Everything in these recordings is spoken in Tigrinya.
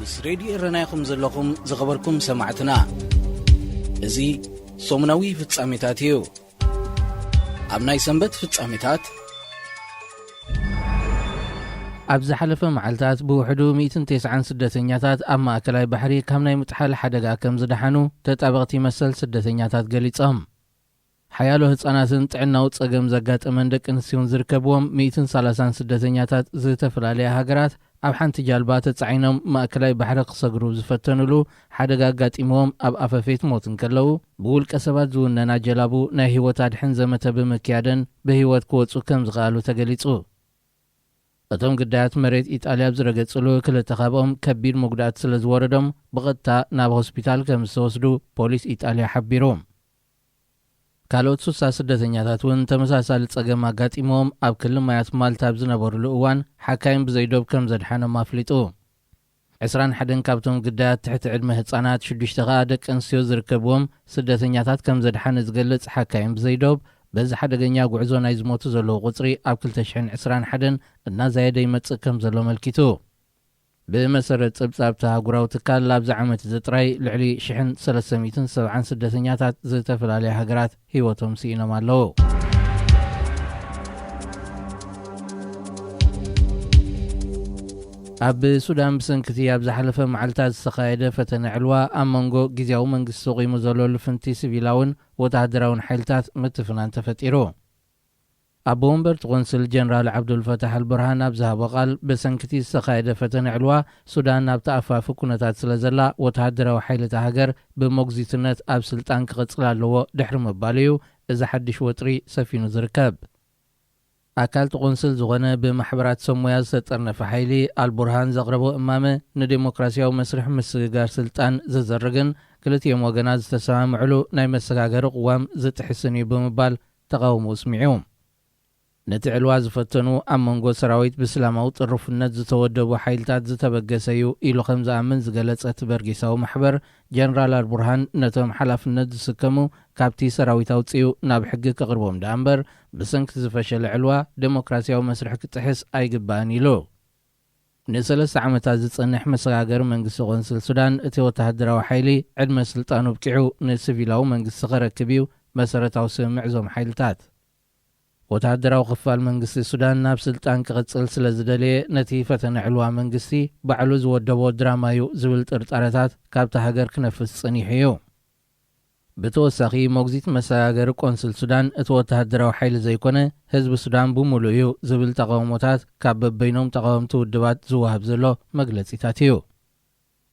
ምስ ሬድዮ ኤረና ኢኹም ዘለኹም ዝኸበርኩም ሰማዕትና። እዚ ሰሙናዊ ፍጻሜታት እዩ። ኣብ ናይ ሰንበት ፍጻሜታት፣ ኣብ ዝሓለፈ መዓልታት ብውሕዱ ሚእትን ተስዓን ስደተኛታት ኣብ ማእከላይ ባሕሪ ካብ ናይ ምጥሓል ሓደጋ ከም ዝደሓኑ ተጣበቕቲ መሰል ስደተኛታት ገሊጾም። ሓያሎ ህጻናትን ጥዕናዊ ጸገም ዘጋጠመን ደቂ ኣንስትዮን ዝርከብዎም ሚእትን ሰላሳን ስደተኛታት ዝተፈላለያ ሃገራት ኣብ ሓንቲ ጃልባ ተጻዒኖም ማእከላይ ባሕሪ ክሰግሩ ዝፈተኑሉ ሓደጋ ኣጋጢምዎም ኣብ ኣፈፌት ሞት እንከለዉ፣ ብውልቀ ሰባት ዝውነና ጀላቡ ናይ ህይወት ኣድሕን ዘመተ ብምክያደን ብህይወት ክወጹ ከም ዝኸኣሉ ተገሊጹ። እቶም ግዳያት መሬት ኢጣልያ ኣብ ዝረገጽሉ ክልተ ካብኦም ከቢድ መጉዳእቲ ስለ ዝወረዶም ብቐጥታ ናብ ሆስፒታል ከም ዝተወስዱ ፖሊስ ኢጣልያ ሓቢሩ። ካልኦት ሱሳ ስደተኛታት እውን ተመሳሳሊ ጸገም ኣጋጢሞም ኣብ ክሊ ማያት ማልታ ኣብ ዝነበሩሉ እዋን ሓካይም ብዘይዶብ ከም ዘድሓኖም ኣፍሊጡ። ዕስራን ሓደን ካብቶም ግዳያት ትሕቲ ዕድመ ህጻናት፣ ሽዱሽተ ከኣ ደቂ ኣንስትዮ ዝርከብዎም ስደተኛታት ከም ዘድሓነ ዝገልጽ ሓካይም ብዘይዶብ፣ በዚ ሓደገኛ ጉዕዞ ናይ ዝሞቱ ዘለዉ ቁጽሪ ኣብ ክልተ ሽሕን ዕስራን ሓደን እናዛየደ ይመጽእ ከም ዘሎ ኣመልኪቱ። ብመሰረት ጸብጻብ እቲ ኣህጉራዊ ትካል፣ ኣብዚ ዓመት እዚ ጥራይ ልዕሊ ሽሕን ሰለስተ ሚእትን ሰብዓን ስደተኛታት ዝተፈላለያ ሃገራት ህይወቶም ስኢኖም ኣለዉ። ኣብ ሱዳን ብሰንኪቲ ኣብ ዝሓለፈ መዓልታት ዝተኻየደ ፈተነ ዕልዋ ኣብ መንጎ ግዝያዊ መንግስቲ ቂሙ ዘሎ ልፍንቲ ሲቪላውን ወተሃደራውን ሓይልታት ምትፍናን ተፈጢሩ። ኣቦ ወንበር እቲ ቆንስል ጀነራል ዓብዱልፈታሕ ኣልቡርሃን ኣብ ዝሃቦ ቃል፣ ብሰንኪቲ ዝተኻየደ ፈተነ ዕልዋ ሱዳን ኣብ ተኣፋፊ ኩነታት ስለ ዘላ፣ ወተሃደራዊ ሓይሊ እታ ሃገር ብሞግዚትነት ኣብ ስልጣን ክቕጽል ኣለዎ ድሕሪ ምባሉ እዩ እዚ ሓድሽ ወጥሪ ሰፊኑ ዝርከብ። ኣካል እቲ ቆንስል ዝኾነ ብማሕበራት ሰብ ሞያ ዝተጠርነፈ ሓይሊ ኣልቡርሃን ዘቕረቦ እማመ ንዴሞክራሲያዊ መስርሕ ምስግጋር ስልጣን ዝዘርግን ክልቲኦም ወገናት ዝተሰማምዕሉ ናይ መሰጋገሪ ቅዋም ዝጥሕስን እዩ ብምባል ተቓውሞ ኣስሚዑ። ነቲ ዕልዋ ዝፈተኑ ኣብ መንጎ ሰራዊት ብእስላማዊ ጥሩፍነት ዝተወደቡ ሓይልታት ዝተበገሰ እዩ ኢሉ ከም ዝኣምን ዝገለጸ እቲ በርጌሳዊ ማሕበር፣ ጀነራል ኣልቡርሃን ነቶም ሓላፍነት ዝስከሙ ካብቲ ሰራዊት ኣውጺኡ ናብ ሕጊ ከቕርቦም ደኣ እምበር፣ ብሰንኪ ዝፈሸለ ዕልዋ ዴሞክራሲያዊ መስርሕ ክጥሕስ ኣይግባእን ኢሉ። ንሰለስተ ዓመታት ዝጸንሕ መሰጋገሪ መንግስቲ ቆንስል ሱዳን፣ እቲ ወተሃደራዊ ሓይሊ ዕድመ ስልጣኑ ኣብቂዑ ንሲቪላዊ መንግስቲ ከረክብ እዩ መሰረታዊ ስምምዕ እዞም ሓይልታት። ወተሃደራዊ ክፋል መንግስቲ ሱዳን ናብ ስልጣን ክቕጽል ስለ ዝደለየ፣ ነቲ ፈተነ ዕልዋ መንግስቲ ባዕሉ ዝወደቦ ድራማ እዩ ዝብል ጥርጣረታት ካብታ ሃገር ክነፍስ ጸኒሑ እዩ። ብተወሳኺ፣ ሞግዚት መሰጋገሪ ቆንስል ሱዳን እቲ ወተሃደራዊ ሓይሊ ዘይኮነ፣ ህዝቢ ሱዳን ብምሉእ እዩ ዝብል ተቓውሞታት ካብ በበይኖም ተቓወምቲ ውድባት ዝወሃብ ዘሎ መግለጺታት እዩ።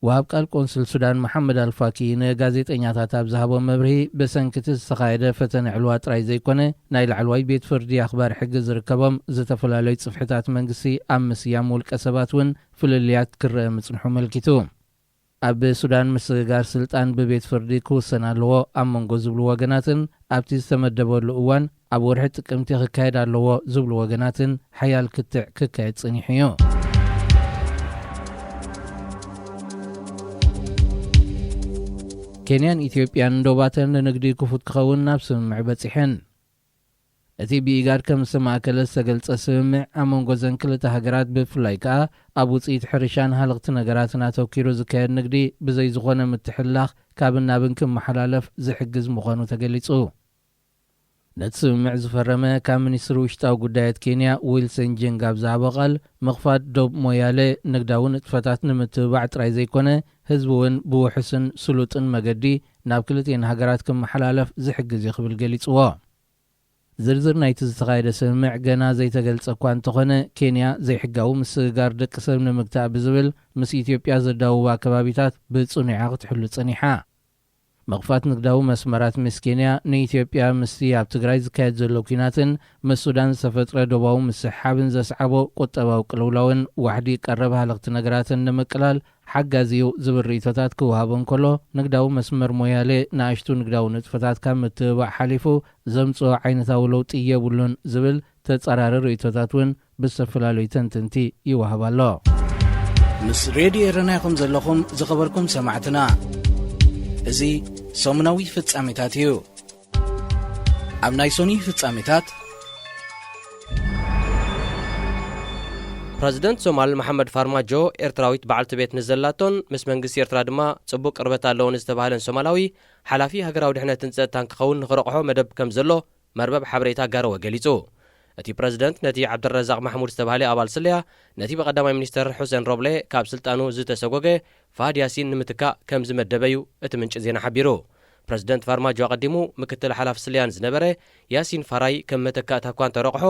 ወሃብ ቃል ቆንስል ሱዳን መሓመድ ኣልፋኪ ንጋዜጠኛታት ኣብ ዝሃቦ መብርሂ፣ ብሰንኪ እቲ ዝተኻየደ ፈተነ ዕልዋ ጥራይ ዘይኮነ፣ ናይ ላዕለዋይ ቤት ፍርዲ ኣኽባሪ ሕጊ ዝርከቦም ዝተፈላለዩ ጽፍሕታት መንግስቲ ኣብ ምስያም ውልቀ ሰባት እውን ፍልልያት ክረአ ምጽንሑ ኣመልኪቱ። ኣብ ሱዳን ምስግጋር ስልጣን ብቤት ፍርዲ ክውሰን ኣለዎ ኣብ መንጎ ዝብሉ ወገናትን ኣብቲ ዝተመደበሉ እዋን ኣብ ወርሒ ጥቅምቲ ክካየድ ኣለዎ ዝብሉ ወገናትን ሓያል ክትዕ ክካየድ ጸኒሑ እዩ። ኬንያን ኢትዮጵያን ዶባተን ንንግዲ ክፉት ክኸውን ናብ ስምምዕ በጺሐን። እቲ ብኢጋድ ከም ዝተማእከለ ዝተገልጸ ስምምዕ፣ ኣብ መንጎ ዘን ክልተ ሃገራት፣ ብፍላይ ከኣ ኣብ ውጽኢት ሕርሻን ሃለኽቲ ነገራትን ኣተኲሩ ዝካየድ ንግዲ ብዘይ ዝኾነ ምትሕልላኽ ካብን ናብን ክመሓላለፍ ዝሕግዝ ምዃኑ ተገሊጹ። ነቲ ስምምዕ ዝፈረመ ካብ ሚኒስትሪ ውሽጣዊ ጉዳያት ኬንያ ዊልሰን ጀንግ ኣብ ዝሃቦ ቃል፣ ምኽፋት ዶብ ሞያሌ ንግዳዊ ንጥፈታት ንምትብባዕ ጥራይ ዘይኮነ፣ ህዝቢ እውን ብውሑስን ስሉጥን መገዲ ናብ ክልቲኤን ሃገራት ክመሓላለፍ ዝሕግዝ እዩ ክብል ገሊጽዎ። ዝርዝር ናይቲ ዝተኻየደ ስምምዕ ገና ዘይተገልጸ እኳ እንተኾነ፣ ኬንያ ዘይሕጋዊ ምስግጋር ደቂ ሰብ ንምግታእ ብዝብል ምስ ኢትዮጵያ ዘዳውባ ከባቢታት ብጽኑዕ ክትሕሉ ጸኒሓ። ምኽፋት ንግዳዊ መስመራት ምስ ኬንያ፣ ንኢትዮጵያ ምስቲ ኣብ ትግራይ ዝካየድ ዘሎ ኲናትን ምስ ሱዳን ዝተፈጥረ ዶባዊ ምስሕሓብን ዘስዓቦ ቁጠባዊ ቅልውላውን ዋሕዲ ቀረብ ሃለኽቲ ነገራትን ንምቅላል ሓጋዚ እዩ ዝብል ርእይቶታት ክወሃቦ እንከሎ፣ ንግዳዊ መስመር ሞያሌ ንኣሽቱ ንግዳዊ ንጥፈታት ካብ ምትብባዕ ሓሊፉ ዘምጽኦ ዓይነታዊ ለውጢ የብሉን ዝብል ተጻራሪ ርእይቶታት እውን ብዝተፈላለዩ ተንተንቲ ይወሃብ ኣሎ። ምስ ሬድዮ ኤረና ኢኹም ዘለኹም ዝኸበርኩም ሰማዕትና። እዚ ሰሙናዊ ፍጻሜታት እዩ። ኣብ ናይ ሶኒ ፍጻሜታት፣ ፕረዚደንት ሶማል መሓመድ ፋርማጆ፣ ኤርትራዊት በዓልቲ ቤት ንዘላቶን ምስ መንግስቲ ኤርትራ ድማ ጽቡቕ ቅርበት ኣለዎ ንዝተባህለን ሶማላዊ፣ ሓላፊ ሃገራዊ ድሕነትን ጸጥታን ክኸውን ንኽረቕሖ መደብ ከም ዘሎ መርበብ ሓበሬታ ጋረወ ገሊጹ። እቲ ፕረዚደንት ነቲ ዓብደረዛቕ ማሕሙድ ዝተባህለ ኣባል ስለያ፣ ነቲ ብቐዳማይ ሚኒስተር ሑሴን ሮብሌ ካብ ስልጣኑ ዝተሰጎገ ፋሃድ ያሲን ንምትካእ ከም ዝመደበ'ዩ እቲ ምንጪ ዜና ሓቢሩ። ፕረዚደንት ፋርማጆ ኣቐዲሙ ምክትል ሓላፊ ስለያን ዝነበረ ያሲን ፋራይ ከም መተካእታ እኳ እንተረቕሖ፣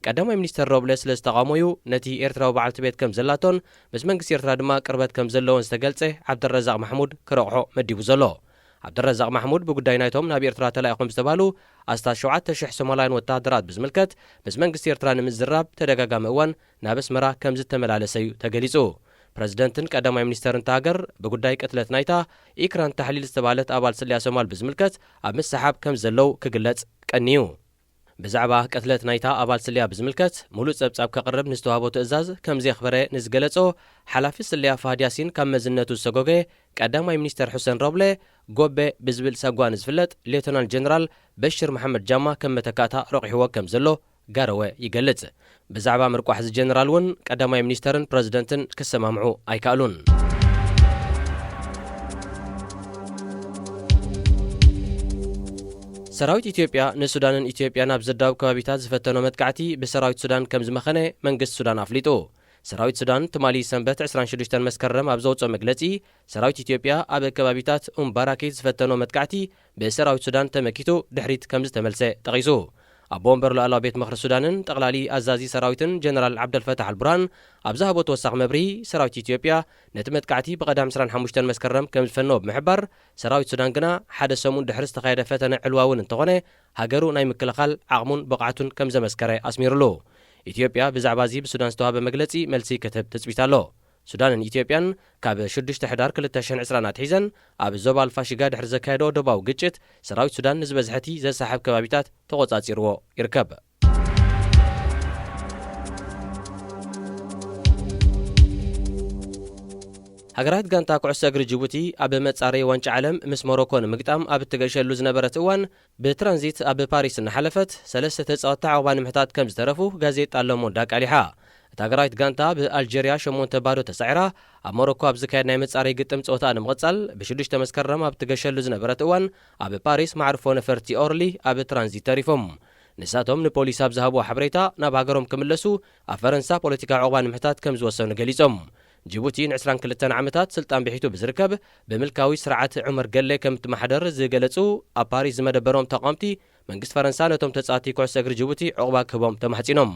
ቀዳማይ ሚኒስተር ሮብለ ስለ ዝተቓወሞ'ዩ ነቲ ኤርትራዊ በዓልቲ ቤት ከም ዘላቶን ምስ መንግስቲ ኤርትራ ድማ ቅርበት ከም ዘለዎን ዝተገልጸ ዓብደረዛቕ ማሕሙድ ክረቕሖ መዲቡ ዘሎ። ዓብደረዛቕ ማሕሙድ ብጉዳይ ናይቶም ናብ ኤርትራ ተላኢኾም ዝተባህሉ ኣስታት ሸውዓተ ሽሕ ሶማላውያን ወተሃደራት ብዝምልከት ምስ መንግስቲ ኤርትራ ንምዝራብ ተደጋጋሚ እዋን ናብ ኣስመራ ከም ዝተመላለሰ'ዩ ተገሊጹ። ፕረዚደንትን ቀዳማይ ሚኒስተርን እታ ሃገር ብጉዳይ ቅትለት ናይታ ኢክራን ታሕሊል ዝተባህለት ኣባል ስለያ ሶማል ብዝምልከት ኣብ ምስሓብ ከም ዘለዉ ክግለጽ ቀንዩ። ብዛዕባ ቅትለት ናይታ ኣባል ስለያ ብዝምልከት ሙሉእ ጸብጻብ ከቕርብ ንዝተዋህቦ ትእዛዝ ከም ዘየኽበረ ንዝገለጾ ሓላፊ ስለያ ፋሃድ ያሲን ካብ መዝነቱ ዝሰጎገ ቀዳማይ ሚኒስተር ሑሰን ሮብለ፣ ጎቤ ብዝብል ሳጓ ንዝፍለጥ ሌተናል ጀነራል በሽር መሓመድ ጃማ ከም መተካእታ ረቑሕዎ ከም ዘሎ ጋረወ ይገልጽ። ብዛዕባ ምርቋሕ እዚ ጀነራል እውን ቀዳማይ ሚኒስተርን ፕረዚደንትን ክሰማምዑ ኣይከኣሉን። ሰራዊት ኢትዮጵያ ንሱዳንን ኢትዮጵያን ኣብ ዘዳውብ ከባቢታት ዝፈተኖ መጥቃዕቲ ብሰራዊት ሱዳን ከም ዝመኸነ መንግስቲ ሱዳን ኣፍሊጡ። ሰራዊት ሱዳን ትማሊ ሰንበት ዕስራን ሽዱሽተን መስከረም ኣብ ዘውፅኦ መግለፂ፣ ሰራዊት ኢትዮጵያ ኣብ ከባቢታት ኡምባራኪት ዝፈተኖ መጥቃዕቲ ብሰራዊት ሱዳን ተመኪቱ ድሕሪት ከም ዝተመልሰ ጠቒሱ። ኣቦ ወንበር ሉዓላዊ ቤት ምኽሪ ሱዳንን ጠቕላሊ ኣዛዚ ሰራዊትን ጀነራል ዓብደልፈታሕ ኣልቡርሃን ኣብ ዝሃቦ ተወሳኺ መብርሂ፣ ሰራዊት ኢትዮጵያ ነቲ መጥቃዕቲ ብቐዳም ዕስራን ሓሙሽተን መስከረም ከም ዝፈነወ ብምሕባር፣ ሰራዊት ሱዳን ግና ሓደ ሰሙን ድሕሪ ዝተኻየደ ፈተነ ዕልዋ እውን እንተኾነ፣ ሃገሩ ናይ ምክልኻል ዓቕሙን ብቕዓቱን ከም ዘመስከረ ኣስሚሩሉ። ኢትዮጵያ ብዛዕባ እዚ ብሱዳን ዝተዋህበ መግለጺ መልሲ ክትህብ ትጽቢት ኣሎ። ሱዳንን ኢትዮጵያን ካብ ሽዱሽተ ሕዳር ክልተ ሽሕን ዕስራን ኣትሒዘን ኣብ ዞባ ኣልፋሽጋ ድሕሪ ዘካየዶ ዶባዊ ግጭት፣ ሰራዊት ሱዳን ንዝበዝሐ እቲ ዘሳሕብ ከባቢታት ተቖጻጺርዎ ይርከብ። ሃገራት ጋንታ ኩዕሶ እግሪ ጅቡቲ ኣብ መጻረዪ ዋንጫ ዓለም ምስ ሞሮኮ ንምግጣም ኣብ እትገሸሉ ዝነበረት እዋን፣ ብትራንዚት ኣብ ፓሪስ እናሓለፈት፣ ሰለስተ ተጻወትታ ዕቑባ ንምሕታት ከም ዝተረፉ ጋዜጣ ሎሞንድ ኣቃሊሓ። እታ ሃገራዊት ጋንታ ብኣልጀርያ ሸሞንተ ባዶ ተሳዒራ፣ ኣብ ሞሮኮ ኣብ ዝካየድ ናይ መጻረዪ ግጥም ጸወታኣ ንምቕጻል፣ ብሽዱሽተ መስከረም ኣብ እትገሸሉ ዝነበረት እዋን፣ ኣብ ፓሪስ መዕርፎ ነፈርቲ ኦርሊ ኣብ ትራንዚት ተሪፎም። ንሳቶም ንፖሊስ ኣብ ዝሃብዎ ሓበሬታ፣ ናብ ሃገሮም ክምለሱ ኣብ ፈረንሳ ፖለቲካዊ ዕቑባ ንምሕታት ከም ዝወሰኑ ገሊጾም። ጅቡቲ ንዕስራን ክልተን ዓመታት ስልጣን ብሒቱ ብዝርከብ ብምልካዊ ስርዓት ዑመር ገሌ ከም እትመሓደር ዝገለጹ ኣብ ፓሪስ ዝመደበሮም ተቓወምቲ፣ መንግስቲ ፈረንሳ ነቶም ተጻወትቲ ኩዕሶ እግሪ ጅቡቲ ዕቑባ ክህቦም ተማሕጺኖም።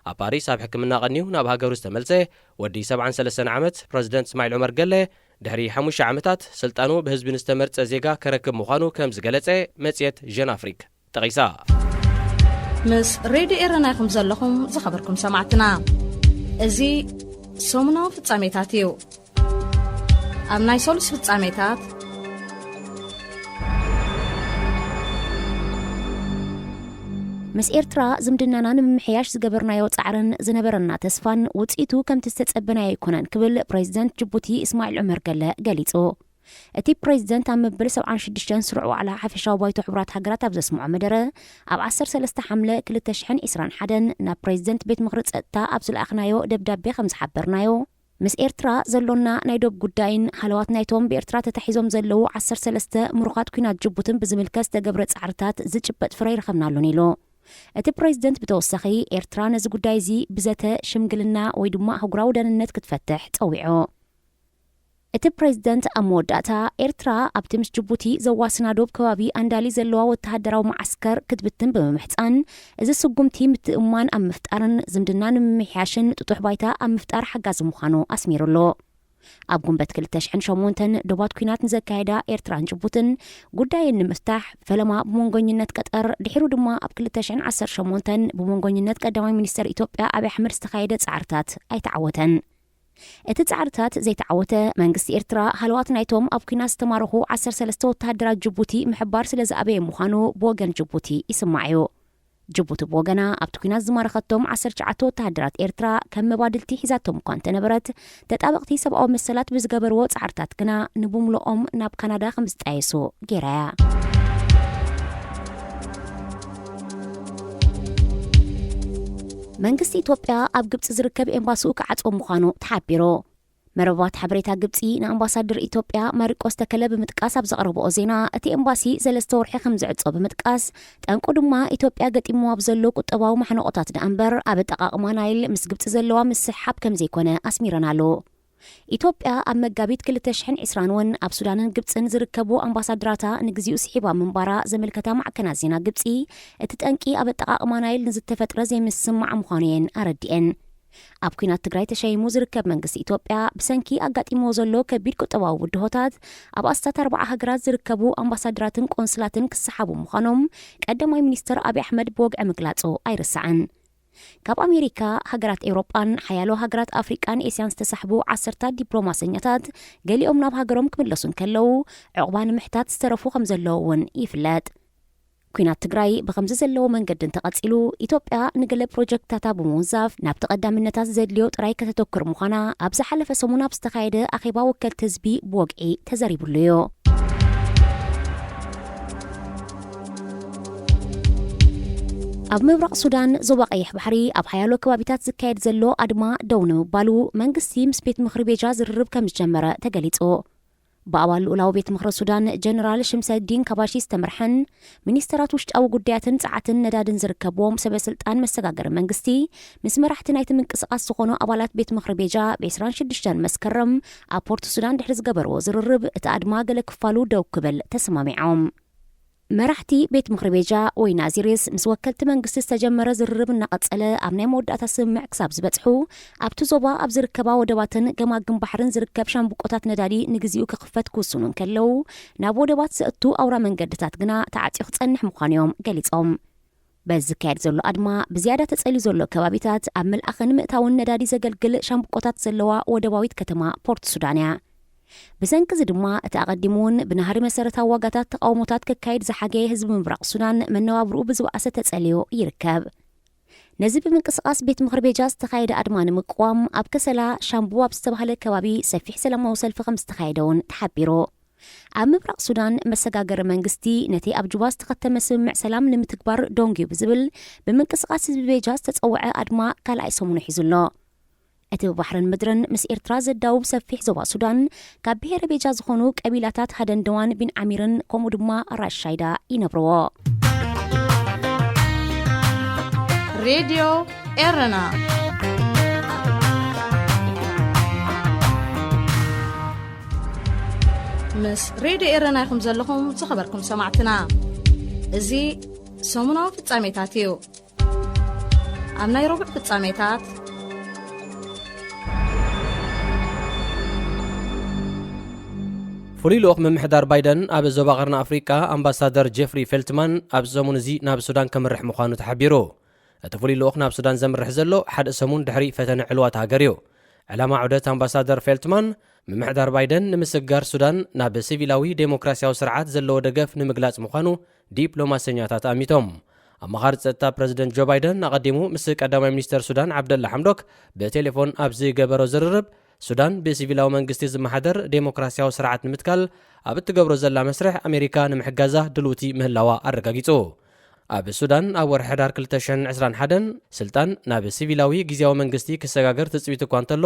ኣብ ፓሪስ ኣብ ሕክምና ቀንዩ ናብ ሃገሩ ዝተመልሰ ወዲ ሰብዓን ሰለስተን ዓመት ፕረዚደንት እስማዒል ዑመር ገሌ፣ ድሕሪ ሓሙሽተ ዓመታት ስልጣኑ ብህዝቢ ንዝተመርጸ ዜጋ ከረክብ ምዃኑ ከም ዝገለጸ መጽሔት ጀን ኣፍሪክ ጠቒሳ። ምስ ሬድዮ ኤረና ኢኹም ዘለኹም ዝኸበርኩም ሰማዕትና። እዚ ሰሙናዊ ፍጻሜታት እዩ። ኣብ ናይ ሰሉስ ፍጻሜታት፣ ምስ ኤርትራ ዝምድናና ንምምሕያሽ ዝገበርናዮ ጻዕርን ዝነበረና ተስፋን ውጽኢቱ ከምቲ ዝተጸበናዮ ኣይኮነን ክብል ፕሬዚደንት ጅቡቲ እስማዒል ዑመር ገለ ገሊጹ። እቲ ፕሬዚደንት ኣብ መበል ሰብዓን ሽዱሽተን ስሩዕ ዋዕላ ሓፈሻዊ ባይቶ ሕቡራት ሃገራት ኣብ ዘስምዖ መደረ፣ ኣብ ዓሰርተ ሰለስተ ሓምለ ክልተ ሽሕን ዕስራን ሓደን ናብ ፕሬዚደንት ቤት ምኽሪ ጸጥታ ኣብ ዝለኣኽናዮ ደብዳቤ ከም ዝሓበርናዮ፣ ምስ ኤርትራ ዘሎና ናይ ዶብ ጉዳይን ሃለዋት ናይቶም ብኤርትራ ተታሒዞም ዘለዉ ዓሰርተ ሰለስተ ምሩኻት ኲናት ጅቡትን ብዝምልከት ዝተገብረ ጻዕርታት ዝጭበጥ ፍረ ኣይረኸብናሉን ኢሉ። እቲ ፕሬዚደንት ብተወሳኺ፣ ኤርትራ ነዚ ጉዳይ እዚ ብዘተ፣ ሽምግልና ወይ ድማ ኣህጉራዊ ደህንነት ክትፈትሕ ጸዊዑ። እቲ ፕሬዚደንት ኣብ መወዳእታ፣ ኤርትራ ኣብቲ ምስ ጅቡቲ ዘዋስና ዶብ ከባቢ ኣንዳሊ ዘለዋ ወተሃደራዊ መዓስከር ክትብትን ብምምሕጻን፣ እዚ ስጉምቲ ምትእምማን ኣብ ምፍጣርን ዝምድና ንምምሕያሽን ጥጡሕ ባይታ ኣብ ምፍጣር ሓጋዚ ምዃኑ ኣስሚሩሉ። ኣብ ጉንበት ክልተ ሽሕን ሸሞንተን ዶባት ኲናት ንዘካየዳ ኤርትራን ጅቡትን ጉዳየን ንምፍታሕ ፈለማ ብመንጎኝነት ቀጠር፣ ድሒሩ ድማ ኣብ ክልተ ሽሕን ዓሰርተ ሸሞንተን ብመንጎኝነት ቀዳማይ ሚኒስተር ኢትዮጵያ ኣብይ ኣሕመድ ዝተኻየደ ጻዕርታት ኣይተዓወተን። እቲ ጻዕርታት ዘይተዓወተ፣ መንግስቲ ኤርትራ ሃለዋት ናይቶም ኣብ ኲናት ዝተማረኹ ዓሰርተ ሰለስተ ወተሃደራት ጅቡቲ ምሕባር ስለ ዝኣበየ ምዃኑ ብወገን ጅቡቲ ይስማዕ እዩ። ጅቡቲ ብወገና፣ ኣብቲ ኲናት ዝማረኸቶም ዓሰርተ ትሽዓተ ወተሃደራት ኤርትራ ከም መባድልቲ ሒዛቶም እኳ እንተነበረት፣ ተጣበቕቲ ሰብኣዊ መሰላት ብዝገበርዎ ጻዕርታት ግና ንብምሉኦም ናብ ካናዳ ከም ዝጣየሱ ገይራ እያ። መንግስቲ ኢትዮጵያ ኣብ ግብጺ ዝርከብ ኤምባሲኡ ክዓጽዎ ምዃኑ ተሓቢሩ። መርበባት ሓበሬታ ግብጺ ንኣምባሳደር ኢትዮጵያ ማሪቆስ ተከለ ብምጥቃስ ኣብ ዘቕረብኦ ዜና፣ እቲ ኤምባሲ ሰለስተ ወርሒ ከም ዝዕጾ ብምጥቃስ፣ ጠንቁ ድማ ኢትዮጵያ ገጢምዋ ብዘሎ ቁጠባዊ ማሕነቆታት ደኣ እምበር ኣብ ኣጠቓቕማ ናይል ምስ ግብጺ ዘለዋ ምስሕሓብ ከም ዘይኮነ ኣስሚረናሉ። ኢትዮጵያ ኣብ መጋቢት ክልተ ሽሕን ዕስራን እውን ኣብ ሱዳንን ግብጽን ዝርከቡ ኣምባሳደራታ ንግዚኡ ስሒባ ምንባራ ዘመልከታ ማዕከናት ዜና ግብጺ፣ እቲ ጠንቂ ኣብ ኣጠቓቕማ ናይል ንዝተፈጥረ ዘይምስምማዕ ምዃኑ እየን ኣረዲኤን። ኣብ ኲናት ትግራይ ተሸይሙ ዝርከብ መንግስቲ ኢትዮጵያ፣ ብሰንኪ ኣጋጢምዎ ዘሎ ከቢድ ቁጠባዊ ብድሆታት፣ ኣብ ኣስታት ኣርባዓ ሃገራት ዝርከቡ ኣምባሳደራትን ቆንስላትን ክሰሓቡ ምዃኖም ቀዳማይ ሚኒስትር ኣብይ ኣሕመድ ብወግዒ ምግላጹ ኣይርሳዕን። ካብ ኣሜሪካ፣ ሃገራት ኤውሮጳን ሓያሎ ሃገራት ኣፍሪቃን ኤስያን ዝተሳሕቡ ዓሰርታት ዲፕሎማሰኛታት፣ ገሊኦም ናብ ሃገሮም ክምለሱ እንከለዉ፣ ዕቑባ ንምሕታት ዝተረፉ ከም ዘለዉ እውን ይፍለጥ። ኲናት ትግራይ ብኸምዚ ዘለዎ መንገዲ እንተቐጺሉ፣ ኢትዮጵያ ንገለ ፕሮጀክትታታ ብምውንዛፍ፣ ናብቲ ቀዳምነታት ዘድልዮ ጥራይ ከተተኩር ምዃና ኣብ ዝሓለፈ ሰሙን ኣብ ዝተኻየደ ኣኼባ ወከልቲ ህዝቢ ብወግዒ ተዘሪብሉ እዩ። ኣብ ምብራቕ ሱዳን፣ ዞባ ቀይሕ ባሕሪ፣ ኣብ ሓያሎ ከባቢታት ዝካየድ ዘሎ ኣድማ ደው ንምባሉ፣ መንግስቲ ምስ ቤት ምኽሪ ቤጃ ዝርርብ ከም ዝጀመረ ተገሊጹ። ብኣባል ልኡላዊ ቤት ምኽሪ ሱዳን ጀነራል ሽምሰዲን ካባሺ ዝተመርሐን ሚኒስተራት ውሽጣዊ ጉዳያትን ጸዓትን ነዳድን ዝርከብዎም ሰበ ስልጣን መሰጋገሪ መንግስቲ ምስ መራሕቲ ናይቲ ምንቅስቓስ ዝኾኑ ኣባላት ቤት ምኽሪ ቤጃ ብ ዕስራን ሽዱሽተን መስከረም ኣብ ፖርት ሱዳን ድሕሪ ዝገበርዎ ዝርርብ እቲ ኣድማ ገለ ክፋሉ ደው ክብል ተሰማሚዖም። መራሕቲ ቤት ምኽሪ ቤጃ ወይ ናዚሪስ ምስ ወከልቲ መንግስቲ ዝተጀመረ ዝርርብ እናቐጸለ ኣብ ናይ መወዳእታ ስምምዕ ክሳብ ዝበጽሑ ኣብቲ ዞባ ኣብ ዝርከባ ወደባትን ገማግም ባሕርን ዝርከብ ሻምብቆታት ነዳዲ ንግዚኡ ክኽፈት ክውስኑ እንከለዉ፣ ናብ ወደባት ዘእቱ ኣውራ መንገድታት ግና ተዓጽዩ ክጸንሕ ምዃኑ እዮም ገሊጾም። በዚ ዝካየድ ዘሎ ኣድማ ብዝያዳ ተጸልዩ ዘሎ ከባቢታት ኣብ ምልኣኽን ምእታውን ነዳዲ ዘገልግል ሻምብቆታት ዘለዋ ወደባዊት ከተማ ፖርት ሱዳን እያ። ብሰንኪ እዚ ድማ እቲ ኣቐዲሙ እውን ብናህሪ መሰረታዊ ዋጋታት ተቓውሞታት ከካይድ ዝሓገየ ህዝቢ ምብራቕ ሱዳን መነባብርኡ ብዝበኣሰ ተጸልዩ ይርከብ። ነዚ ብምንቅስቓስ ቤት ምኽሪ ቤጃ ዝተኻየደ ኣድማ ንምቅዋም ኣብ ከሰላ ሻምቡ ኣብ ዝተባህለ ከባቢ ሰፊሕ ሰላማዊ ሰልፊ ከም ዝተኻየደ እውን ተሓቢሩ። ኣብ ምብራቕ ሱዳን መሰጋገሪ መንግስቲ ነቲ ኣብ ጁባ ዝተኸተመ ስምምዕ ሰላም ንምትግባር ደንጉዩ ብዝብል ብምንቅስቓስ ህዝቢ ቤጃ ዝተጸውዐ ኣድማ ካልኣይ ሰሙኑ ሒዙ ኣሎ። እቲ ብባሕርን ምድርን ምስ ኤርትራ ዘዳውብ ሰፊሕ ዞባ ሱዳን፣ ካብ ብሄረ ቤጃ ዝኾኑ ቀቢላታት ሃደንደዋን ቢን ዓሚርን ከምኡ ድማ ራሻይዳ ይነብርዎ። ሬድዮ ኤረና። ምስ ሬድዮ ኤረና ኢኹም ዘለኹም ዝኸበርኩም ሰማዕትና። እዚ ሰሙናዊ ፍጻሜታት እዩ። ኣብ ናይ ረቡዕ ፍጻሜታት፣ ፍሉይ ልኡኽ ምምሕዳር ባይደን ኣብ ዞባ ቀርኒ ኣፍሪቃ ኣምባሳደር ጄፍሪ ፌልትማን ኣብዚ ሰሙን እዚ ናብ ሱዳን ከምርሕ ምዃኑ ተሓቢሩ። እቲ ፍሉይ ልኡኽ ናብ ሱዳን ዘምርሕ ዘሎ ሓደ ሰሙን ድሕሪ ፈተነ ዕልዋ እታ ሃገር እዩ። ዕላማ ዑደት ኣምባሳደር ፌልትማን፣ ምምሕዳር ባይደን ንምስግጋር ሱዳን ናብ ሲቪላዊ ዴሞክራሲያዊ ስርዓት ዘለዎ ደገፍ ንምግላጽ ምዃኑ ዲፕሎማሰኛታት ኣሚቶም። ኣማኻሪ ጸጥታ ፕረዚደንት ጆ ባይደን ኣቐዲሙ ምስ ቀዳማይ ሚኒስተር ሱዳን ዓብደላ ሓምዶክ ብቴሌፎን ኣብ ዝገበሮ ዝርርብ፣ ሱዳን ብሲቪላዊ መንግስቲ ዝመሓደር ዴሞክራሲያዊ ስርዓት ንምትካል ኣብ እትገብሮ ዘላ መስርሕ ኣሜሪካ ንምሕጋዛ ድልውቲ ምህላዋ ኣረጋጊጹ። ኣብ ሱዳን ኣብ ወርሒ ሕዳር ክልተ ሽሕን ዕስራን ሓደን ስልጣን ናብ ሲቪላዊ ግዝያዊ መንግስቲ ክሰጋገር ትጽቢት እኳ እንተሎ፣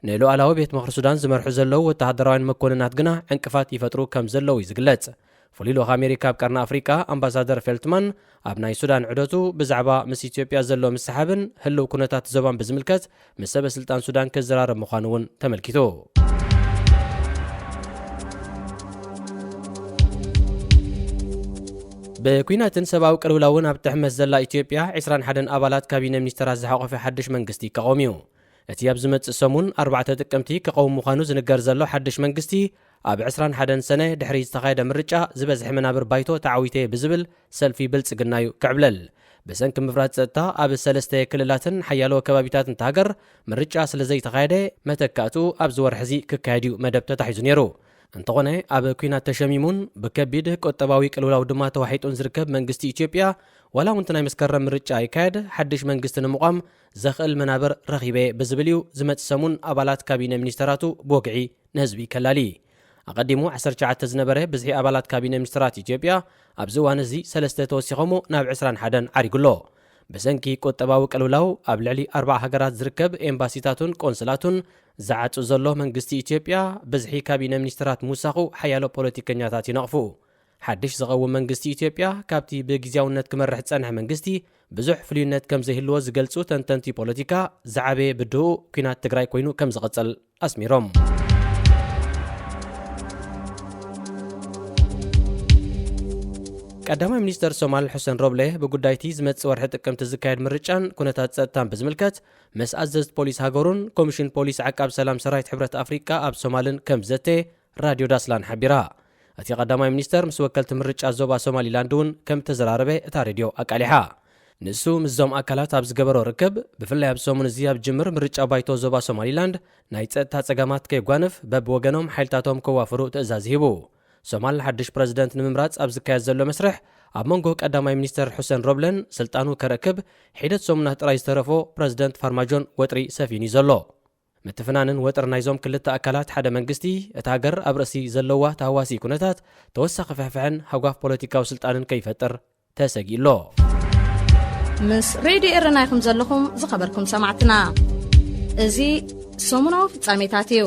ንሉዓላዊ ቤት ምኽሪ ሱዳን ዝመርሑ ዘለዉ ወተሃደራውያን መኮንናት ግና ዕንቅፋት ይፈጥሩ ከም ዘለዉ እዩ ዝግለጽ። ፍሉይ ልኡኽ ኣሜሪካ ኣብ ቀርኒ ኣፍሪቃ ኣምባሳደር ፌልትማን ኣብ ናይ ሱዳን ዑደቱ ብዛዕባ ምስ ኢትዮጵያ ዘሎ ምስሓብን ህልው ኩነታት ዞባን ብዝምልከት ምስ ሰበ ስልጣን ሱዳን ክዘራረብ ምዃኑ እውን ተመልኪቱ። ብኲናትን ሰብኣዊ ቅልውላውን ኣብ ትሕመስ ዘላ ኢትዮጵያ፣ ዕስራን ሓደን ኣባላት ካቢነ ሚኒስተራት ዝሓቖፈ ሓድሽ መንግስቲ ክቐውም እዩ። እቲ ኣብ ዝመጽእ ሰሙን ኣርባዕተ ጥቅምቲ ክቐውም ምዃኑ ዝንገር ዘሎ ሓድሽ መንግስቲ፣ ኣብ ዕስራን ሓደን ሰነ ድሕሪ ዝተኻየደ ምርጫ ዝበዝሐ መናብር ባይቶ ተዓዊተ ብዝብል ሰልፊ ብልጽግና እዩ ክዕብለል። ብሰንኪ ምፍራስ ጸጥታ ኣብ ሰለስተ ክልላትን ሓያሎ ከባቢታትን እታ ሃገር ምርጫ ስለ ዘይተኻየደ፣ መተካእቱ ኣብዚ ወርሒ እዚ ክካየድ እዩ መደብ ተታሒዙ ነይሩ። እንተኾነ፣ ኣብ ኲናት ተሸሚሙን ብከቢድ ቁጠባዊ ቅልውላው ድማ ተዋሒጡን ዝርከብ መንግስቲ ኢትዮጵያ፣ ዋላ እውን እቲ ናይ መስከረም ምርጫ ይካየድ፣ ሓድሽ መንግስቲ ንምቋም ዘኽእል መናብር ረኺበ ብዝብል እዩ ዝመጽእ ሰሙን ኣባላት ካቢነ ሚኒስተራቱ ብወግዒ ንህዝቢ ከላሊ። ኣቐዲሙ ዓሰርተ ትሽዓተ ዝነበረ ብዝሒ ኣባላት ካቢነ ሚኒስተራት ኢትዮጵያ ኣብዚ እዋን እዚ ሰለስተ ተወሲኾሞ ናብ ዕስራን ሓደን ዓሪጉ ኣሎ። ብሰንኪ ቁጠባዊ ቅልውላው ኣብ ልዕሊ ኣርባዓ ሃገራት ዝርከብ ኤምባሲታቱን ቆንስላቱን ዝዓጹ ዘሎ መንግስቲ ኢትዮጵያ፣ ብዝሒ ካቢነ ሚኒስትራት ምውሳኹ ሓያሎ ፖለቲከኛታት ይነቕፉ። ሓድሽ ዝቐውም መንግስቲ ኢትዮጵያ ካብቲ ብግዝያውነት ክመርሕ ዝጸንሐ መንግስቲ ብዙሕ ፍልዩነት ከም ዘይህልዎ ዝገልጹ ተንተንቲ ፖለቲካ፣ ዝዓበየ ብድሆኡ ኲናት ትግራይ ኮይኑ ከም ዝቕጽል ኣስሚሮም። ቀዳማይ ሚኒስተር ሶማል ሑሰን ሮብለ ብጉዳይቲ ዝመጽእ ወርሒ ጥቅምቲ ዝካየድ ምርጫን ኩነታት ጸጥታን ብዝምልከት ምስ ኣዘዝቲ ፖሊስ ሃገሩን ኮሚሽን ፖሊስ ዓቃብ ሰላም ሰራዊት ሕብረት ኣፍሪቃ ኣብ ሶማልን ከም ዘተ ራድዮ ዳስላን ሓቢራ። እቲ ቀዳማይ ሚኒስተር ምስ ወከልቲ ምርጫ ዞባ ሶማሊላንድ እውን ከም ተዘራረበ እታ ሬድዮ ኣቃሊሓ። ንሱ ምስዞም ኣካላት ኣብ ዝገበሮ ርክብ፣ ብፍላይ ኣብ ሰሙን እዚ ኣብ ጅምር ምርጫ ባይቶ ዞባ ሶማሊላንድ ናይ ጸጥታ ጸገማት ከየጓንፍ በብወገኖም ሓይልታቶም ከዋፍሩ ትእዛዝ ሂቡ። ሶማል ሓድሽ ፕረዚደንት ንምምራጽ ኣብ ዝካየድ ዘሎ መስርሕ፣ ኣብ መንጎ ቀዳማይ ሚኒስተር ሑሰን ሮብለን ስልጣኑ ከረክብ ሒደት ሰሙናት ጥራይ ዝተረፎ ፕረዚደንት ፋርማጆን ወጥሪ ሰፊኑ እዩ ዘሎ። ምትፍናንን ወጥሪ ናይዞም ክልተ ኣካላት ሓደ መንግስቲ፣ እታ ሃገር ኣብ ርእሲ ዘለዋ ተሃዋሲ ኩነታት ተወሳኺ ፍሕፍሕን ሃጓፍ ፖለቲካዊ ስልጣንን ከይፈጥር ተሰጊእሎ። ምስ ሬድዮ ኤረና ኢኹም ዘለኹም ዝኸበርኩም ሰማዕትና። እዚ ሰሙናዊ ፍጻሜታት እዩ።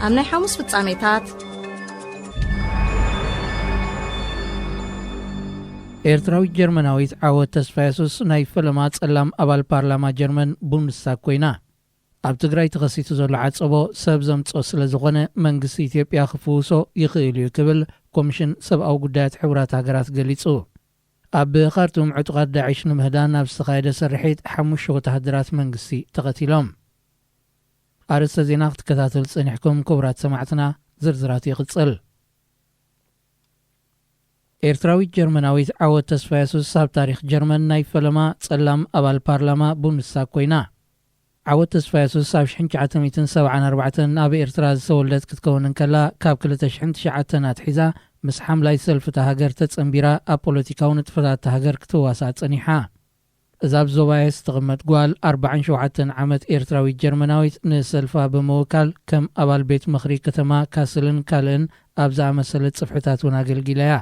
ኣብ ናይ ሓሙስ ፍጻሜታት፣ ኤርትራዊት ጀርመናዊት ዓወት ተስፋ የሱስ ናይ ፈለማ ጸላም ኣባል ፓርላማ ጀርመን ቡንድስታግ ኮይና። ኣብ ትግራይ ተኸሲቱ ዘሎ ዓጸቦ ሰብ ዘምጾ ስለ ዝኾነ መንግስቲ ኢትዮጵያ ክፍውሶ ይኽእል እዩ ክብል ኮሚሽን ሰብኣዊ ጉዳያት ሕቡራት ሃገራት ገሊጹ። ኣብ ካርቱም ዕጡቓት ዳዒሽ ንምህዳን ኣብ ዝተኻየደ ስርሒት ሓሙሽተ ወተሃደራት መንግስቲ ተቐቲሎም። ኣርእስተ ዜና ክትከታተሉ ጸኒሕኩም ክቡራት ሰማዕትና፣ ዝርዝራቱ ይቕጽል። ኤርትራዊት ጀርመናዊት ዓወት ተስፋ የሱስ ኣብ ታሪኽ ጀርመን ናይ ፈለማ ጸላም ኣባል ፓርላማ ቡንድስታግ ኮይና። ዓወት ተስፋ የሱስ ኣብ ሽሕን ትሽዓተ ሚእትን ሰብዓን ኣርባዕተን ኣብ ኤርትራ ዝተወልደት ክትከውን እንከላ፣ ካብ ክልተ ሽሕን ትሽዓተን ኣትሒዛ ምስ ሓምላይ ሰልፊ እታ ሃገር ተጸንቢራ ኣብ ፖለቲካዊ ንጥፈታት እታ ሃገር ክትዋሳእ ጸኒሓ። እዛ ኣብ ዞባ የስ ትቕመጥ ጓል ኣርባዓን ሸውዓተን ዓመት ኤርትራዊት ጀርመናዊት ንሰልፋ ብምውካል ከም ኣባል ቤት ምኽሪ ከተማ ካስልን ካልእን ኣብ ዝኣመሰለ ጽፍሕታት እውን ኣገልጊላ እያ።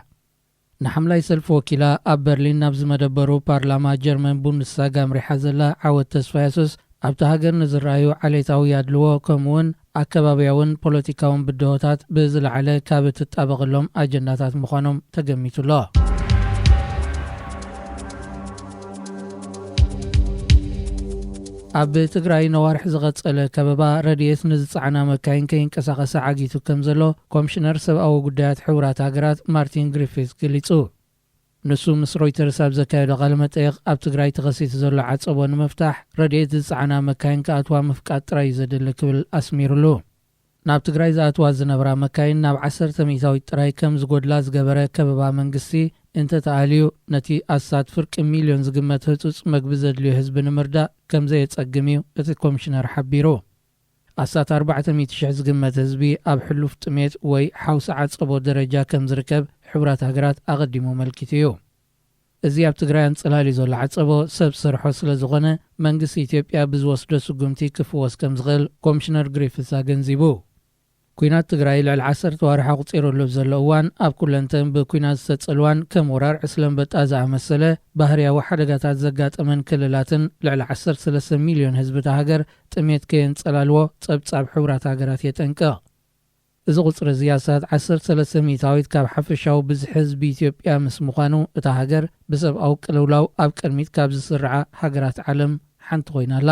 ንሓምላይ ሰልፊ ወኪላ ኣብ በርሊን ናብ ዝመደበሩ ፓርላማ ጀርመን ቡንድስታግ ኣምሪሓ ዘላ ዓወት ተስፋ የሱስ ኣብቲ ሃገር ንዝረኣዩ ዓሌታዊ ኣድልዎ ከምኡውን ኣከባብያውን ፖለቲካውን ብድሆታት ብዝለዓለ ካብ እትጣበቐሎም ኣጀንዳታት ምዃኖም ተገሚቱ ኣሎ። ኣብ ትግራይ ነዋርሕ ዝቐጸለ ከበባ ረድኤት ንዝጸዓና መካይን ከይንቀሳቐሳ ዓጊቱ ከም ዘሎ ኮምሽነር ሰብኣዊ ጉዳያት ሕቡራት ሃገራት ማርቲን ግሪፊት ገሊጹ። ንሱ ምስ ሮይተርስ ኣብ ዘካየዶ ቃለ መጠይቕ፣ ኣብ ትግራይ ተኸሲቱ ዘሎ ዓጸቦ ንምፍታሕ ረድኤት ዝጸዓና መካይን ክኣትዋ ምፍቃድ ጥራይ እዩ ዘድሊ ክብል ኣስሚሩሉ። ናብ ትግራይ ዝኣትዋ ዝነበራ መካይን ናብ ዓሰርተ ሚእታዊት ጥራይ ከም ዝጎድላ ዝገበረ ከበባ መንግስቲ እንተተኣልዩ፣ ነቲ ኣስታት ፍርቂ ሚልዮን ዝግመት ህጹጽ መግቢ ዘድልዮ ህዝቢ ንምርዳእ ከም ዘየጸግም እዩ እቲ ኮምሽነር ሓቢሩ። ኣስታት ኣርባዕተ ሚእቲ ሽሕ ዝግመት ህዝቢ ኣብ ሕሉፍ ጥሜት ወይ ሓውሲ ዓጸቦ ደረጃ ከም ዝርከብ ሕቡራት ሃገራት ኣቐዲሙ ኣመልኪቱ እዩ። እዚ ኣብ ትግራይ ኣንጸላልዩ ዘሎ ዓጸቦ ሰብ ሰርሖ ስለ ዝኾነ፣ መንግስቲ ኢትዮጵያ ብዝወስዶ ስጉምቲ ክፍወስ ከም ዝኽእል ኮምሽነር ግሪፍስ ኣገንዚቡ። ኲናት ትግራይ ልዕሊ ዓሰርተ ዋርሕ ኣቑጺሩሉ ኣብ ዘሎ እዋን፣ ኣብ ኩለንተን ብኲናት ዝተጸልዋን ከም ወራር ዕስለ ኣንበጣ ዝኣመሰለ ባህርያዊ ሓደጋታት ዘጋጠመን ክልላትን ልዕሊ ዓሰርተ ሰለስተ ሚልዮን ህዝቢ እታ ሃገር ጥሜት ከየንጸላልዎ ጸብጻብ ሕቡራት ሃገራት የጠንቅቕ። እዚ ቁጽሪ እዚ ኣስታት ዓሰርተ ሰለስተ ሚእታዊት ካብ ሓፈሻዊ ብዝሒ ህዝቢ ኢትዮጵያ ምስ ምዃኑ፣ እታ ሃገር ብሰብኣዊ ቅልውላው ኣብ ቅድሚት ካብ ዝስርዓ ሃገራት ዓለም ሓንቲ ኮይና ኣላ።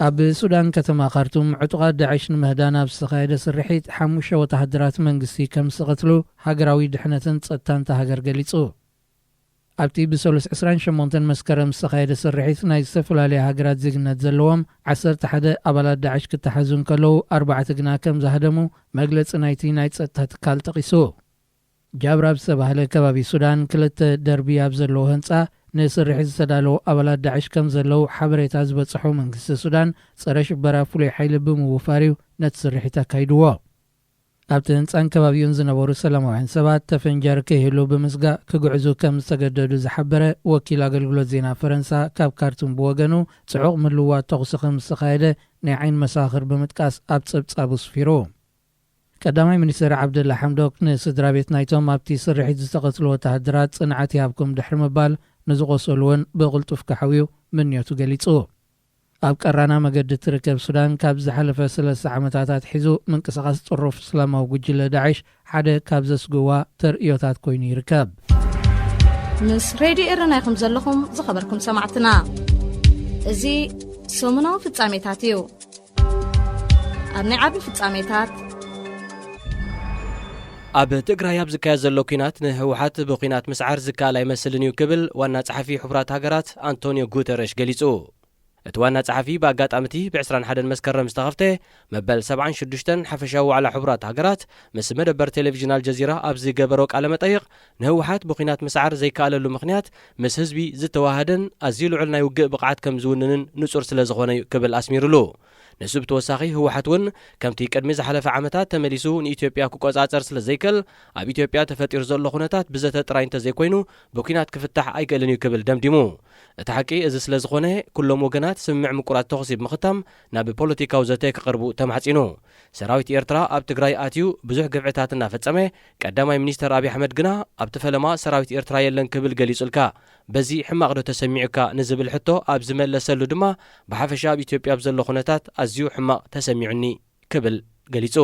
ኣብ ሱዳን ከተማ ካርቱም ዕጡቓት ዳዕሽ ንምህዳን ኣብ ዝተኻየደ ስርሒት ሓሙሽተ ወተሃደራት መንግስቲ ከም ዝተቐትሉ ሃገራዊ ድሕነትን ጸጥታን እታ ሃገር ገሊጹ። ኣብቲ ብሰሉስ ዕስራን ሸሞንተን መስከረም ዝተኻየደ ስርሒት ናይ ዝተፈላለያ ሃገራት ዜግነት ዘለዎም ዓሰርተ ሓደ ኣባላት ዳዕሽ ክተሓዙ እንከለዉ፣ ኣርባዕተ ግና ከም ዝሃደሙ መግለጺ ናይቲ ናይ ጸጥታ ትካል ጠቒሱ። ጃብራ ኣብ ዝተባህለ ከባቢ ሱዳን ክልተ ደርቢ ኣብ ዘለዎ ህንጻ ንስርሒት ዝተዳለዉ ኣባላት ዳዕሽ ከም ዘለዉ ሓበሬታ ዝበጽሖ መንግስቲ ሱዳን፣ ጸረ ሽበራ ፍሉይ ሓይሊ ብምውፋር እዩ ነቲ ስርሒት ኣካይድዎ። ኣብቲ ህንጻን ከባቢኡን ዝነበሩ ሰላማውያን ሰባት ተፈንጃሪ ከይህሉ ብምስጋእ ክግዕዙ ከም ዝተገደዱ ዝሓበረ ወኪል ኣገልግሎት ዜና ፈረንሳ ካብ ካርቱም ብወገኑ፣ ጽዑቕ ምልውዋጥ ተኹሲ ከም ዝተኻየደ ናይ ዓይኒ መሳኽር ብምጥቃስ ኣብ ጸብጻቡ ስፊሩ። ቀዳማይ ሚኒስትር ዓብደላ ሓምዶክ ንስድራ ቤት ናይቶም ኣብቲ ስርሒት ዝተቐትሉ ወተሃደራት ጽንዓት ይሃብኩም ድሕሪ ምባል፣ ንዝቖሰሉ እውን ብቕልጡፍ ክሓውዩ ምንዮቱ ገሊጹ። ኣብ ቀራና መገዲ እትርከብ ሱዳን ካብ ዝሓለፈ ሰለስተ ዓመታት ኣትሒዙ ምንቅስቓስ ጥሩፍ እስላማዊ ጉጅለ ዳዕሽ ሓደ ካብ ዘስግዋ ተርእዮታት ኮይኑ ይርከብ። ምስ ሬድዮ ኤረና ኢኹም ዘለኹም ዝኸበርኩም ሰማዕትና። እዚ ሰሙናዊ ፍጻሜታት እዩ። ኣብ ናይ ዓቢ ፍጻሜታት ኣብ ትግራይ ኣብ ዝካየድ ዘሎ ኲናት ንህወሓት ብኲናት ምስዓር ዝከኣል ኣይመስልን እዩ ክብል ዋና ጸሓፊ ሕቡራት ሃገራት ኣንቶኒዮ ጉተረሽ ገሊጹ። እቲ ዋና ጸሓፊ ብኣጋጣሚ እቲ ብ ዕስራን ሓደን መስከረም ዝተኸፍተ መበል ሰብዓን ሽዱሽተን ሓፈሻዊ ዋዕላ ሕቡራት ሃገራት ምስ መደበር ቴሌቪዥን ኣልጀዚራ ኣብ ዝገበሮ ቃለ መጠይቕ፣ ንህወሓት ብኲናት ምስዓር ዘይከኣለሉ ምኽንያት ምስ ህዝቢ ዝተዋሃደን ኣዝዩ ልዑል ናይ ውግእ ብቕዓት ከም ዝውንንን ንጹር ስለ ዝኾነ እዩ ክብል ኣስሚሩሉ። ንሱ ብተወሳኺ ህወሓት እውን ከምቲ ቅድሚ ዝሓለፈ ዓመታት ተመሊሱ ንኢትዮጵያ ክቆጻጸር ስለ ዘይክእል፣ ኣብ ኢትዮጵያ ተፈጢሩ ዘሎ ኩነታት ብዘተ ጥራይ እንተዘይኮይኑ ብኲናት ክፍታሕ ኣይክእልን እዩ ክብል ደምዲሙ። እቲ ሓቂ እዚ ስለ ዝኾነ፣ ኩሎም ወገናት ስምምዕ ምቁራጽ ተኹሲ ብምኽታም ናብ ፖለቲካዊ ዘተ ክቐርቡ ተማሕጺኑ። ሰራዊት ኤርትራ ኣብ ትግራይ ኣትዩ ብዙሕ ግፍዕታት እናፈጸመ፣ ቀዳማይ ሚኒስተር ኣብይ ኣሕመድ ግና ኣብቲ ፈለማ ሰራዊት ኤርትራ የለን ክብል ገሊጹልካ፣ በዚ ሕማቕ ዶ ተሰሚዑካ ንዝብል ሕቶ ኣብ ዝመለሰሉ ድማ፣ ብሓፈሻ ኣብ ኢትዮጵያ ኣብ ዘሎ ኩነታት ኣዝዩ ሕማቕ ተሰሚዑኒ ክብል ገሊጹ።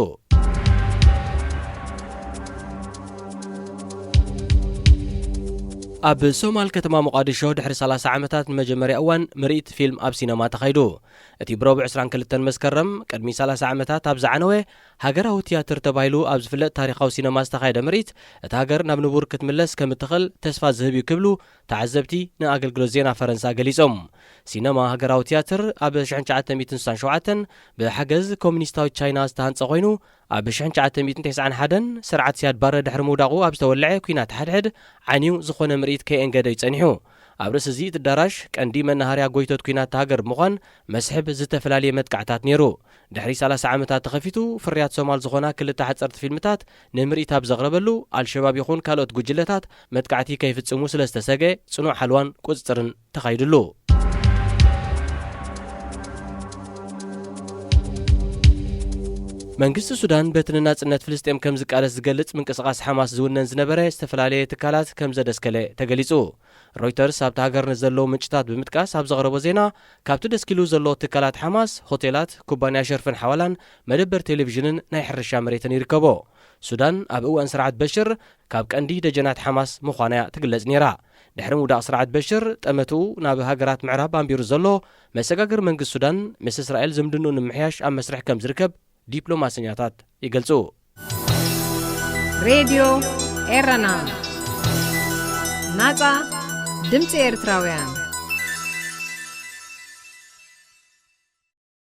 ኣብ ሶማል ከተማ ሞቓዲሾ ድሕሪ ሰላሳ ዓመታት ንመጀመርያ እዋን ምርኢት ፊልም ኣብ ሲነማ ተኻይዱ። እቲ ብረቡዕ ዕስራን ክልተን መስከረም ቅድሚ ሰላሳ ዓመታት ኣብ ዝዓነወ ሃገራዊ ትያትር ተባሂሉ ኣብ ዝፍለጥ ታሪኻዊ ሲነማ ዝተኻየደ ምርኢት፣ እታ ሃገር ናብ ንቡር ክትምለስ ከም እትኽእል ተስፋ ዝህብ እዩ ክብሉ ተዓዘብቲ ንኣገልግሎት ዜና ፈረንሳ ገሊጾም። ሲነማ ሃገራዊ ትያትር ኣብ ሽሕን ትሽዓተ ሚእትን ስሳን ሸውዓተን ብሓገዝ ኮሙኒስታዊት ቻይና ዝተሃንጸ ኮይኑ፣ ኣብ ሽሕን ትሽዓተ ሚእትን ተስዓን ሓደን ስርዓት ሲያድ ባረ ድሕሪ ምውዳቑ ኣብ ዝተወልዐ ኲናት ሓድሕድ ዓንዩ ዝኾነ ምርኢት ከየእንገደ እዩ ጸኒሑ። ኣብ ርእሲ እዚ እቲ ኣዳራሽ ቀንዲ መናሃርያ ጎይቶት ኲናት እታ ሃገር ብምዃን መስሕብ ዝተፈላለየ መጥቃዕታት ነይሩ። ድሕሪ ሰላሳ ዓመታት ተኸፊቱ ፍርያት ሶማል ዝኾና ክልተ ሓጸርቲ ፊልምታት ንምርኢት ኣብ ዘቕረበሉ፣ ኣልሸባብ ይኹን ካልኦት ጉጅለታት መጥቃዕቲ ከይፍጽሙ ስለ ዝተሰግአ ጽኑዕ ሓልዋን ቁጽጽርን ተኻይድሉ። መንግስቲ ሱዳን በቲ ንናጽነት ፍልስጤም ከም ዝቃለስ ዝገልጽ ምንቅስቓስ ሓማስ ዝውነን ዝነበረ ዝተፈላለየ ትካላት ከም ዘደስከለ ተገሊጹ። ሮይተርስ ኣብቲ ሃገር ንዘለዉ ምንጭታት ብምጥቃስ ኣብ ዘቕረቦ ዜና፣ ካብቲ ደስኪሉ ዘሎ ትካላት ሓማስ፣ ሆቴላት፣ ኩባንያ ሸርፍን ሓዋላን፣ መደበር ቴሌቪዥንን ናይ ሕርሻ መሬትን ይርከቦ። ሱዳን ኣብ እዋን ስርዓት በሽር ካብ ቀንዲ ደጀናት ሓማስ ምዃና እያ ትግለጽ ነይራ። ድሕሪ ምውዳቕ ስርዓት በሽር፣ ጠመትኡ ናብ ሃገራት ምዕራብ ኣንቢሩ ዘሎ መሰጋገሪ መንግስቲ ሱዳን፣ ምስ እስራኤል ዝምድንኡ ንምምሕያሽ ኣብ መስርሕ ከም ዝርከብ ዲፕሎማሰኛታት ይገልጹ። ሬድዮ ኤረና፣ ናጻ ድምጺ ኤርትራውያን።